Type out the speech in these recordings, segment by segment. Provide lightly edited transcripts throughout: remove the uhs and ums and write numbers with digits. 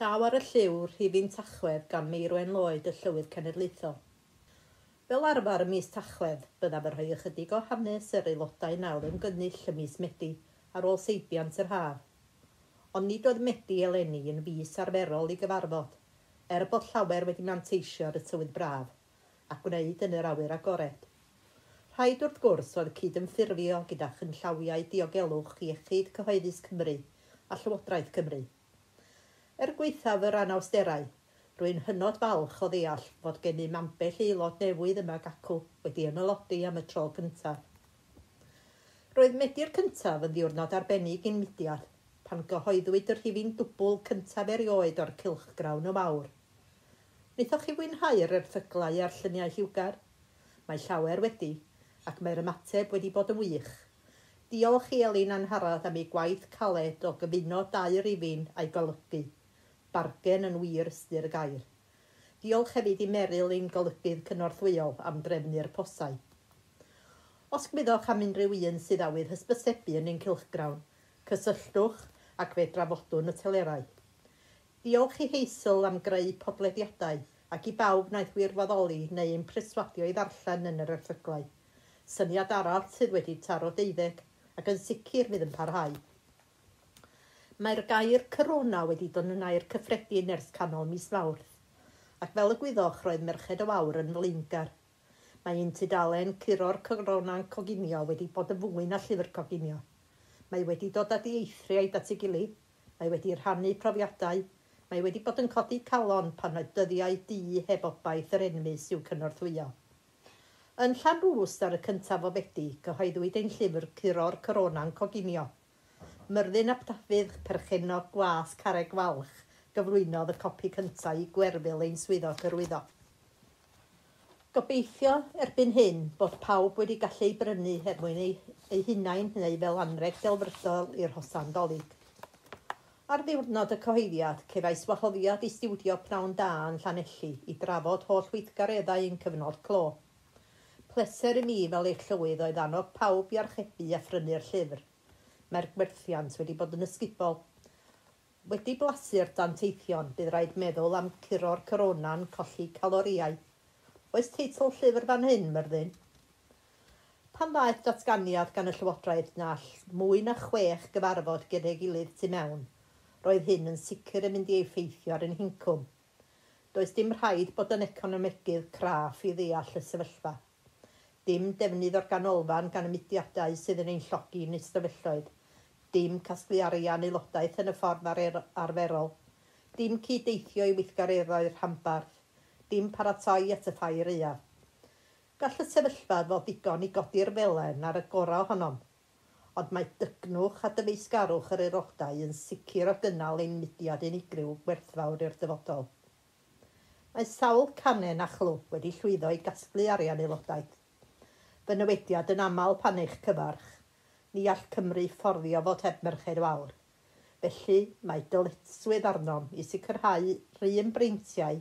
Llaw ar y Llyw, rhifyn Tachwedd gan Meirwen Lloyd, y Llywydd Cenedlaethol. Fel arfer ym mis Tachwedd, byddaf yn rhoi ychydig o hanes yr aelodau nail ymgynnull ym mis Medi ar ôl seibiant yr haf. Ond nid oedd Medi eleni yn fis arferol i gyfarfod, er bod llawer wedi manteisio ar y tywydd braf, a gwneud yn yr awyr agored. Rhaid wrth gwrs oedd cydymffurfio gyda chynllawiau diogelwch Iechyd Cyhoeddus Cymru a Llywodraeth Cymru. Er gwaethaf yr anawsterau, rwy'n hynod falch o ddeall fod gennym ambell aelod newydd yma ac acw wedi ymaelodi am y tro cyntaf. Roedd Medi'r cyntaf yn ddiwrnod arbennig i'n mudiad, pan gyhoeddwyd y rhifyn dwbl cyntaf erioed o'r cylchgrawn Y Wawr. Wnaethoch chi fwynhau'r erthyglau a'r lluniau lliwgar? Mae llawer wedi, ac mae'r ymateb wedi bod yn wych. Diolch i Elin Angharad am ei gwaith caled o gyfuno dau rifyn a'i golygu. Bargen yn wir ystyr y gair. Diolch hefyd i Meryl ein golygydd cynorthwyol am drefnu'r posau. Os gwyddoch am unrhyw un sydd awydd hysbysebu yn ein cylchgrawn, cysylltwch ac fe drafodwn y telerau. Diolch i Hazel am greu podlediadau ac i bawb wnaeth wirfoddoli neu ein perswadio i ddarllen yn yr erthyglau. Syniad arall sydd wedi taro deuddeg ac yn sicr fydd yn parhau. Mae'r gair corona wedi dod yn air cyffredin ers canol mis Mawrth, ac fel y gwyddoch roedd Merched y Wawr yn flaengar. Mae ein tudalen Curo'r Corona'n Coginio wedi bod yn fwy na llyfr coginio. Mae wedi dod â dieithriaid at ei gilydd, mae wedi rhannu profiadau, mae wedi bod yn codi calon pan oedd dyddiau du heb obaith yr enfys i'w cynorthwyo. Yn Llanrwst ar y cyntaf o Fedi, cyhoeddwyd ein llyfr Curo'r Corona'n Coginio. Myrddin ap Dafydd, perchennog gwas Carreg Falch, gyflwynodd y copi cyntaf i Gwerfyl ein swyddog hyrwyddo. Gobeithio erbyn hyn bod pawb wedi gallu ei brynu er mwyn eu, eu hunain neu fel anrheg delfrydol i'r hosan Dolig. Ar ddiwrnod y cyhoeddiad, cefais wahoddiad i stiwdio Pnawn Da yn Llanelli i drafod holl weithgareddau ein cyfnod clo. Pleser i mi fel eich llywydd oedd annog pawb i archebu a phrynu'r llyfr. Mae'r gwerthiant wedi bod yn ysgubol. Wedi blasu'r danteithion, bydd rhaid meddwl am curo'r corona'n colli calorïau. Oes teitl llyfr fan hyn, Myrddin? Pan ddaeth datganiad gan y Llywodraeth na all mwy na chwech gyfarfod gyda'i gilydd tu mewn, roedd hyn yn sicr yn mynd i effeithio ar ein hincwm. Does dim rhaid bod yn economegydd craff i ddeall y sefyllfa. Dim defnydd o'r ganolfan gan y mudiadau sydd yn ein llogi yn ystafelloedd. Dim casglu arian aelodaeth yn y ffordd arferol. Dim cyd-deithio i weithgareddau'r rhanbarth. Dim paratoi at y ffair aeaf. Gall y sefyllfa fod ddigon i godi'r felen ar y gorau ohonom, ond mae dygnwch a dyfeisgarwch yr aelodau yn sicr o gynnal ein mudiad unigryw gwerthfawr i'r dyfodol. Mae sawl canen a chlwb wedi llwyddo i gasglu arian aelodaeth. Fy nywediad yn aml pan eich cyfarch, ni all Cymru fforddio fod heb Merched Wawr. Felly, mae dyletswydd arnom i sicrhau rhywun breintiau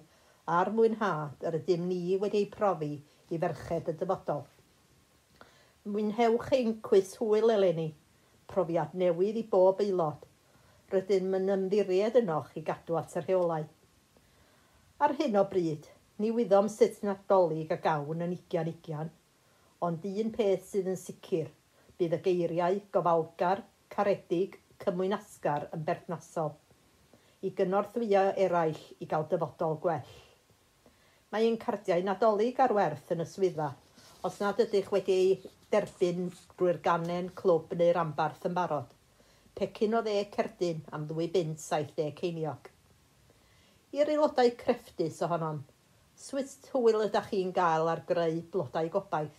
a'r mwynhad yr ydym ni wedi eu profi i ferched y dyfodol. Mwynhewch ein cwis hwyl eleni, profiad newydd i bob aelod. Rydym yn ymddiried ynoch i gadw at y rheolau. Ar hyn o bryd, ni wyddom sut Nadolig a gawn yn 2020, ond un peth sydd yn sicr, bydd y geiriau gofalgar, caredig, cymwynasgar yn berthnasol i gynorthwyo eraill i gael dyfodol gwell. Mae ein cardiau Nadolig ar werth yn y swyddfa, os nad ydych wedi eu derbyn drwy'r ganen, clwb neu ranbarth yn barod. Pecyn o 10 cerdyn am 2 bunt 70 ceiniog. I'r aelodau crefftus ohonom, sut hwyl ydych chi'n gael ar greu blodau gobaith?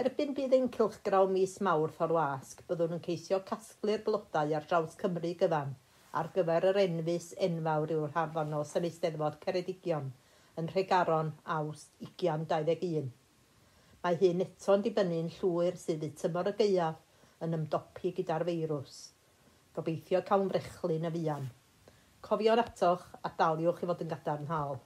Erbyn bydd ein cylchgrawn mis Mawrth o'r wasg, byddwn yn ceisio casglu'r blodau ar draws Cymru gyfan ar gyfer yr enfys enfawr yw'r arddangos yn Eisteddfod Ceredigion yn Nhregaron, Awst 2021. Mae hyn eto'n dibynnu'n llwyr sut fydd tymor y gaeaf yn ymdopi gyda'r feirws. Gobeithio cawn frechlyn yn fuan. Cofion atoch a daliwch i fod yn gadarnhaol.